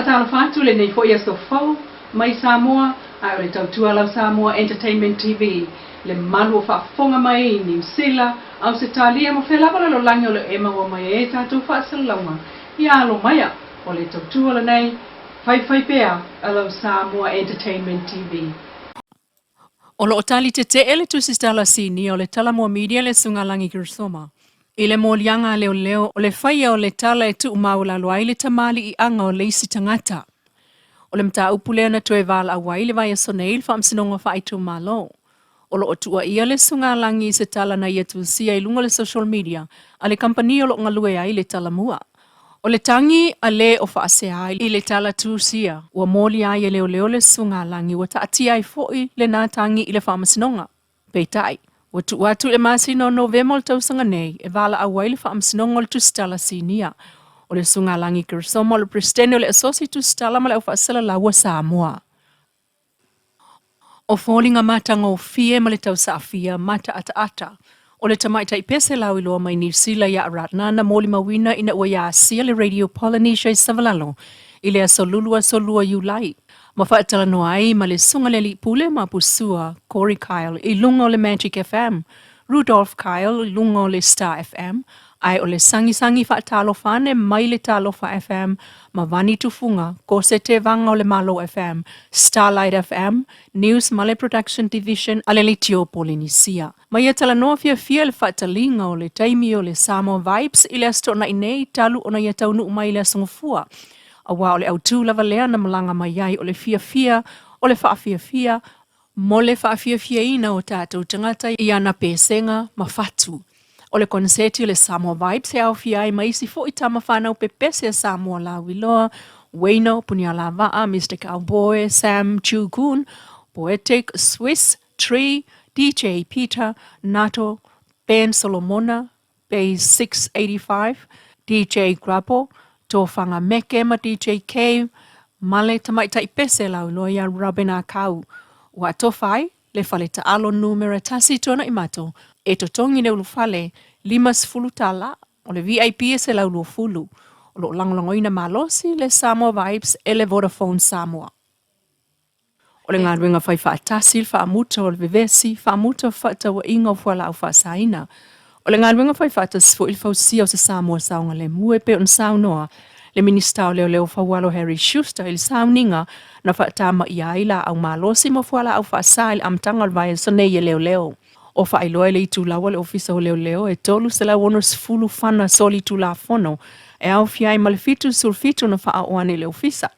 Faatalofa atu lenei foi aso fou mai Samoa ae o le tautua lau Samoa Entertainment TV le malu o faafofoga mai i Niu Sila, Ausetalia ma fea lava lalolagi o lo o e maua mai ai tatou faasalalauga ia alo maia o le tautua lenei faifai pea a lau Samoa Entertainment TV. O lo o tali tetee le tusitala sinia o le Talamua Media le Sugalagi Gersoma i le moliaga a leoleo o le faia o le tala e tuumaualalo ai le tamaliiaga o le isi tagata. O le mataupu lea na toe valaau ai le vaiaso nei i le Faamasinoga Faaitumalo. O lo o tuuaia le Sugalagi i se tala na ia tusia i luga o le social media a le kamupani o lo o galue ai le Talamua. O le tagi a le o faasea i le tala tusia ua molia ai e leoleo le Sugalagi ua taatia ai foi lena tagi i le Faamasinoga. Peitai, ua tuu atu i le masina o Novema o le tausaga nei e valaau ai le Faamasinoga o le Tusitala Sinia. O le Sugalagi Keresoma o le Peresetene o le Asosi Tusitala ma le Aufaasalalau a Samoa. O foliga matagofie ma le tausaafia mataataata o le tamaitai pese lauiloa mai Niu Sila ia Ratna na molimauina ina ua ia asia le Radio Polynesia i Savalalo i le aso Lulu aso 2 Iulai ma faatalanoa ai ma le Susuga i le Alii Pule ma Pusua Corey Kyle i luga o le Magic FM, Rudolph Kyle i luga o le Star FM, ae o le sagisagi faatalofa ane mai le Talofa FM ma Vani Tufuga, Kose Tevaga o le Malo FM, Starlight FM, News ma le Production Division a le Leitio Polenisia. Ma ia talanoa fiafia i le faataliga o le taimi o le Samoa Vibes i le Aso Toonai nei talu ona ia taunuu mai i le Aso Gafua. Aua o le autū lava lea na malaga mai ai o le fiafia, o le faafiafia, mo le faafiafiaina o tatou tagata i ana pesega ma fatu. O le koneseti o le Samoa Vibes e aofia ai ma isi foi tama fanau pepese a Samoa lauiloa, Wayno, Punialavaa, Mister Cowboy, Sam Chu Koon, Poetic, Swiss, Tree, DJ Peter, Nato, Ben Solomona, Base 685, DJ Grabo, Tofanga Meke ma DJ Kay, ma le tamaitai pese lauiloa iā Robin Akau. Ua atofa ai le fale taalo numera tasi Tuanaimato e totogi le ulufale $50, o le VIP e $120. O lo o lagolagoina malosi le Samoa Vibes e le Vodafone Samoa. O le galuega fai faatasi le faamuta o le vevesi, faamuta o fefaatauaiga o fualaau faasaina. O le galuega fai faatasi foi le fausia o se Samoa saogalemu e pei ona saunoa le Minisita o Leoleo Faualo Harry Schuster i le sauniga na faatamaia ai laau malosi ma fualaau faasa i le amataga o le vaiaso nei e leoleo. O faailoa i le itulau a le Ofisa o Leoleo e 360 fana solitulafono e aofia ai ma le 77 na faaoo ane i le Ofisa.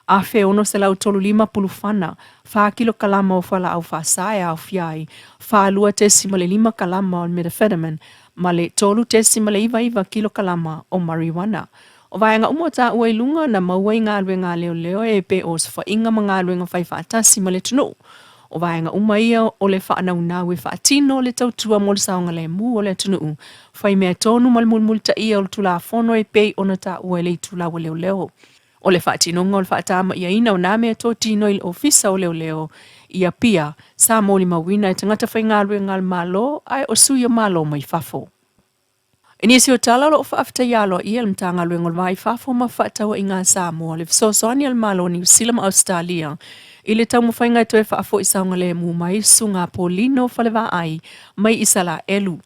1635 pulufana, fa kilokalama o fualaau faasa e aofia ai, 42.5 kalama o le methamphetamine ma le 3.99 kilokalama o marijuana. O vaega uma o taua i luga na maua i galuega a leoleo e pei o osofaiga ma galuega fai faatasi ma le atunuu. O vaega uma ia o le faanaunau e faatino le tautua mo le saogalemu o le atunuu, fai mea tonu ma le mulimulitaia o le Tulafono e pei ona taua i le itulau a leoleo. O le faatinoga o le faatama'iaina o nā mea totino i le Ofisa o Leoleo i Apia, sa molimauina e tagata faigaluega a le Malo ae o sui o Malo mai fafo. I nisi o tala o lo o faafetaia aloaia e le Matagaluega o le Va i Fafo ma Fefaatauaiga a Samoa le fesoasoani a le Malo o Niu Sila ma Ausetalia i le taumafaiga e toe faafo'i saogalemu mai Susuga Paulino Falevaai mai Isalaelu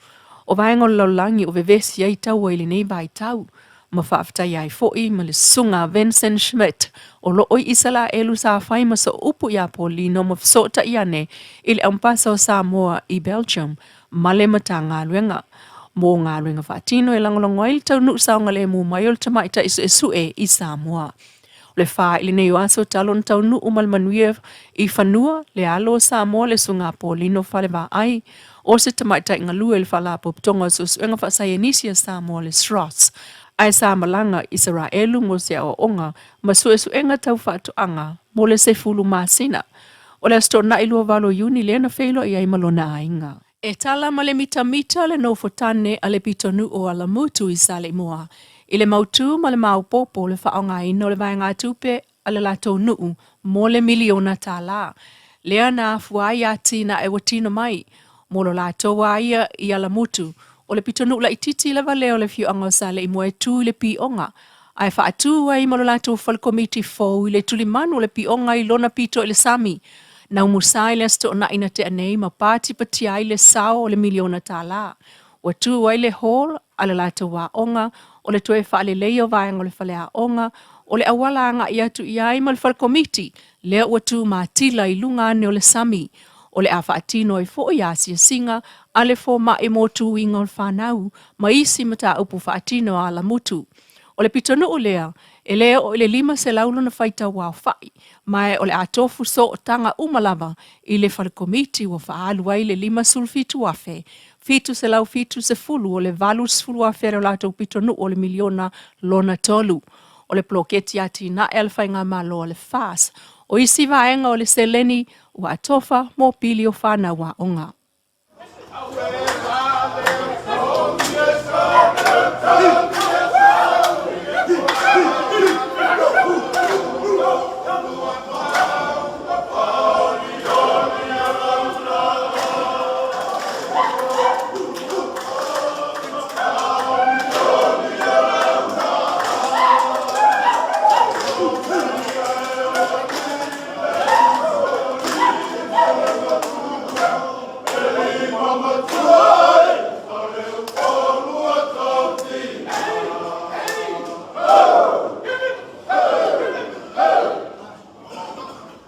o vaega o le lalolagi o vevesi ai taua i lenei vaitau ma faafetaia ai foi ma le Susuga Vincent Schmidt o lo o i Isalaelu sa fai ma sooupu iā Paulino ma fesootai ane i le Ampasa o Samoa i Belgium ma le Matagaluega mo galuega faatino e lagolago ai le taunuu saogalemu mai o le tamaitai suesue i Samoa. O le fa i lenei o aso talu ona taunuu ma le manuia i fanua le alo o Samoa le Susuga Paulino Falevaai o se tamaitai galue i le Faalapotopotoga o Suesuega Faasaienisi a Samoa le SROS ae sa malaga i Isaraelu mo se aoaoga ma suesuega tau faatoaga mo le 10 masina. O le Aso Toonai 28 o Iuni lea na feiloai ai ma lona aiga. E tala ma le mitamita le nofotane a le pitonuu o Alamutu i Saleimoa i le mautū ma le maopoopo o le faaaogaina o le vaegatupe a le latou nuu mo le miliona tālā lea na afua ai atinae ua tino mai mo lo latou a ia i Alamutu. O le pitonuu laitiiti lava lea o le afioaga o Saleimoa e tu i le pioga. Ae faatu ai ma lo latou falekomiti fou i le tulimanu o le pioga i lona pito i le sami. Na umusa i le Aso Toonai na tea nei ma patipatia ai le sao o le miliona tala. Ua tu ai le hall a le latou aoga, o le toe faaleleia o vaega o le faleaoga, o le auala agai atu i ai ma le falekomiti, lea ua tu matila i luga ane o le sami. O le a faatino ai foi asiasiga a le fomai mo tuiga o le fanau ma isi mataupu faatino a alamutu. O le pitonuu lea, e le oo i le 500 lona faitau aofai, ma o le a tofu sootaga uma lava i le falekomiti ua faaalu ai le 57,000, 770 o le 80,000 a le latou pitonuu o le miliona lona tolu. O le poloketi atinae a le Faigamalo a le FAS. O isi vaega o le seleni ua atofa mo pili o fanau aoga.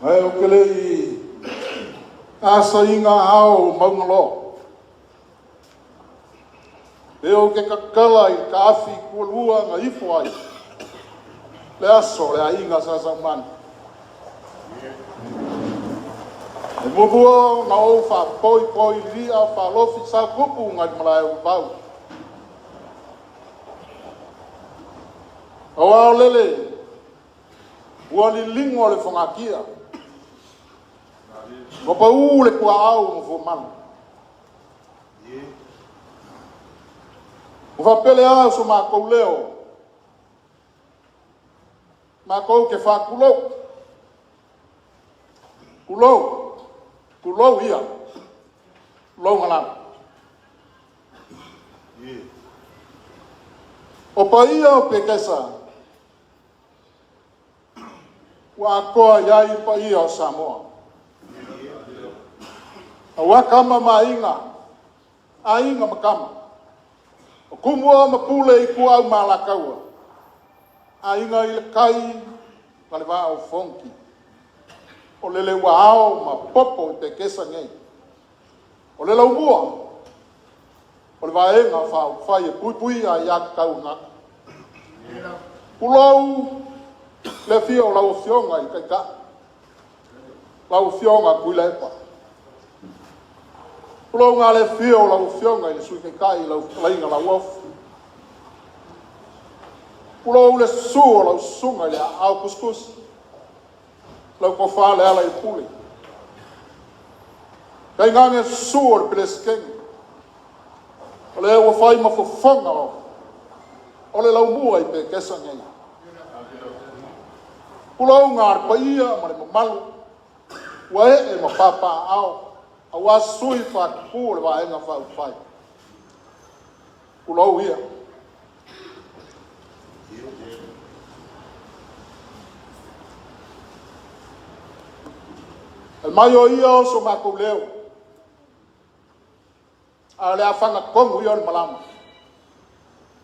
Ae ou te le i asaina ao o Maugaloa, pe ou te tatala i taafi tualua na ifo ai le aso o le aiga Sa Saumani. E muamua ona ou faapoipoi lilia falofi sa tupu nai le malae o Vavau. Aua o lele ua liligo le fogatia, ua pau le tuaau ma fuamalu. Ua faapele lea so matou leo matou te faatulou, tulou, tulou ia, tulouna lava. O paia o Petesa ua atoa i ai paia o Samoa. Aua Tama ma Aiga, Aiga ma Tama, o Tumua ma Pule, Ituau ma Alataua, Aiga i le Tai ma le Vaa o Fonoti. O lele ua ao ma popo i Petesa nei, o le laumua o le Vaega Faaupufai e Puipuia Aia Tatau a Tagata. Tulou le afio o lau Afioga i le Taitai, lau Afioga Tuilaepa. Tulouna le afio o lau Afioga i le Sui Taitai lau fetalaiga Lauofo. Tulou le susu o lau susuga i le Aao Tusitusi, lau Tofa Lealailepule, tainane susu o le Peresetene, o le ua fai ma fofoga o le laumua i Petesa nei. Tulouna le paia ma le mamalu ua ee ma papaaao aua sui faatutu o le Vaega Faaupufai. Tulou ia. Fai mai o ia o so matou leo, a o le afaga tonu ia o le malama,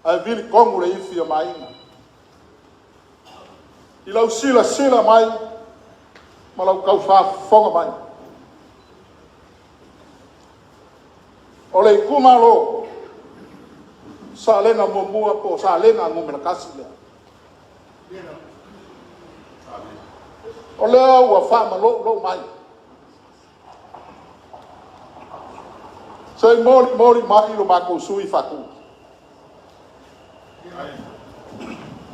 ae vili tonu le ifi a Maina. I lau silasila mai ma lau tau faafofoga mai, o le itumalo Salega 1 po o Salega 1 lea. O lea ua faamaloulou mai, se i molimoli mai lo matou sui usufono faatu.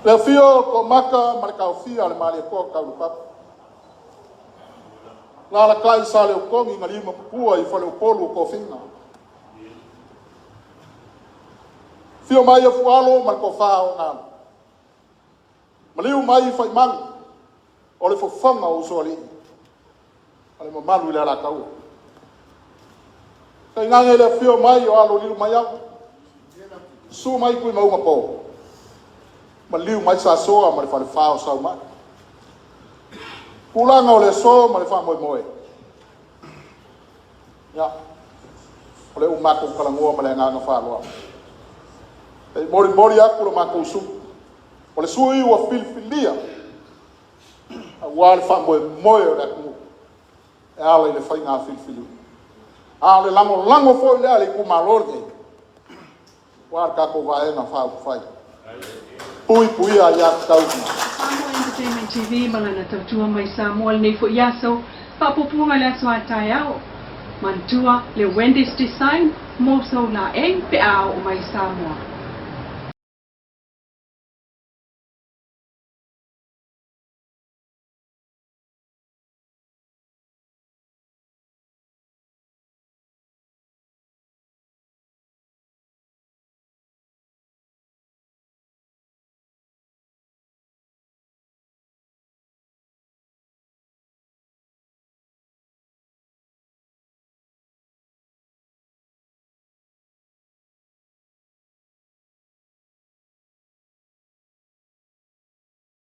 Le afio o Toomata ma le Taofia a le Malietoa Taulopapa, alaalatai Sa Leutogi na liumatua i faleupolu o tofiga. Afio mai Afualo ma le Tofa o Galu, maliu mai Faimanu o le fofoga o Usoalii ma le mamalu i le Alataua. Tainane le afio mai o Alo o Lilomaiava, susu mai Tuimaugapo, Maliu mai Sasoa ma le Falefa o Saumai. Tulaga o le aso ma le faamoemoe, ia, o lea ua matou talanoa ma le agaga faaaloalo. E molimoli atu lo matou sui usufono, o le sui usufono ua filifilia aua le faamoemoe o le atunuu e ala i le faiga filifiliga. A o le lagolago foi lea a le itumalo lenei aua le tatou Vaega Faaupufai, Puipuia Aia Tatau Samoa Entertainment TV ma lana tautua mai Samoa lenei foi aso, faapuapuaga le aso a taeao. Manatua le Wendy's Design mo sou laei pe a oo mai Samoa.